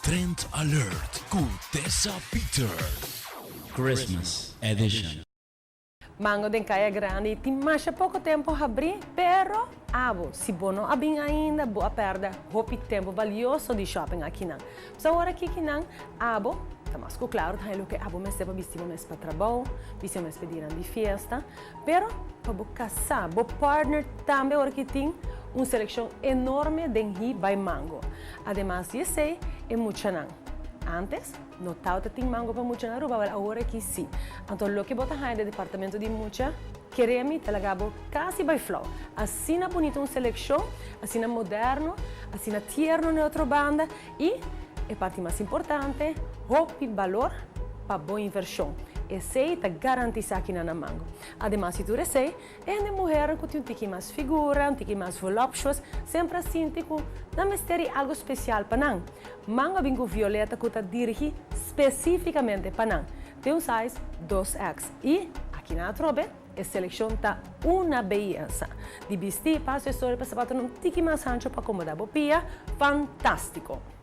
Trend Alert cu Tessa Peters. Christmas Edition. Mango den Caya Grandi tin masha poco tempo habri, pero abo, si bo no a bin ainda, bo a perde hopi tempo valioso di shopping akinan. So awor akinan, abo, ta mas cu claro, ta loke abo mester pa bisti mes pa trabou, bisti mes pa dia di fiesta, pero pa bo casa, bo partner tambe awor aki tin un seleccion enorme den He by Mango. Ademas di esey, e muchanan. Antes, no tabata tin Mango pa mucha na Aruba, pero awor aki si. Anto, loke bo ta haya den departamento di mucha, kere mi, ta laga bo casi bay flauw. Asina bunita un seleccion, asina moderno, asina tierno na otro banda y, e parti mas importante, hopi balor pa bo inversion. Esey ta garantisa aki na Mango. Ademas, si tur esey, e muher cu tin un tiki mas figura, un tiki mas voluptuous, semper sinti cu nan mester algo special pa nan. Mango bin cu Violeta cu ta dirigi specificamente pa nan. Tin un size 2X y aki na atrobe, e seleccion ta un beyesa. Di bisti, pa accesorio, pa sapato un tiki mas hancho pa acomoda bo pia, fantastico.